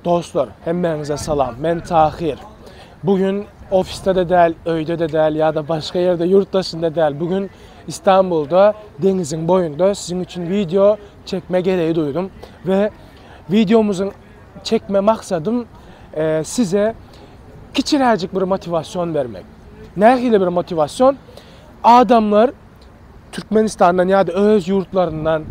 Dostlar, hemmäňize salam. Men Tahir. Bu gün ofisde-de däl, öýde-de däl ýa-da başga ýerde ýurt daşynda däl. Bu gün Istanbulda deňiziň boýunda siziň üçin wideo çekme gereği duýdum we wideomyzyň çekme maksadym e, size kiçiräjik bir motiwasyon bermek. Nähili bir motiwasyon? Adamlar Türkmenistandan ýa-da öz ýurtlaryndan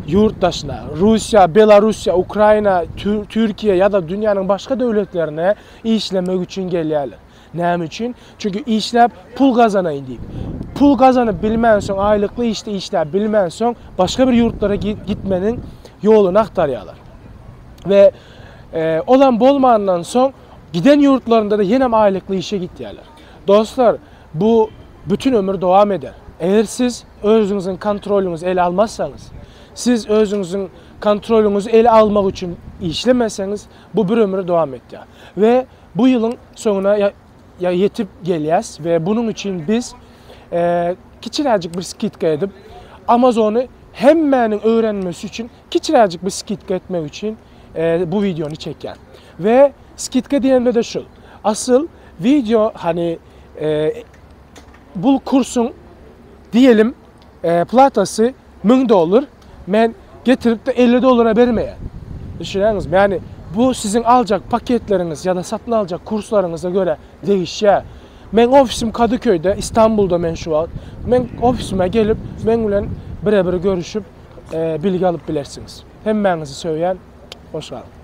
ýurt daşyna, Russiýa, Belarussiýa, Ukraina, Türkiýe ýa-da dünýäniň başga döwletlerine işlemek üçin gelýärler. Näme üçin? Çünki işläp pul gazanaýyn diýip. Pul gazanyp bilmänsoň, aýlykly işde işläp bilmänsoň, başga bir ýurtlara gitmeniň ýoluny agtarýarlar. We e, olam bolmandan soň giden ýurtlarynda-da ýenem aýlykly işe gitýärler. Dostlar, Bu bütün ömür dowam eder. Eger siz özüňiziň kontrolyňyzy ele almazsaňyz, siz özüňiziň kontrolyňyzy ele almak üçin işlemeseňiz, bu bir ömür dowam etýär. We bu ýylyň soňuna ýetip gelýäs we bunuň üçin biz kiçiräjik bir skidka edip, Amazony hemmäniň öwrenmesi üçin kiçiräjik bir skidka etmek üçin bu wideony çekýän. We skidka diýende-de şul. Asyl wideo hani bu kursuň diýelim platasy 1000 dollar men getirip de 50 dollara bermeýän. Düşünýäňizmi? Ýani bu siziň aljak paketleriňiz ýa-da satyn aljak kurslaryňyza görä degişýär. Men ofisim Kadıköy'de, İstanbul'da men şu wagt. Men ofisime gelip, men bilen birebir görüşüp, bilgi alyp bilersiňiz. Hemmäňizi söýýän. Hoş galyň.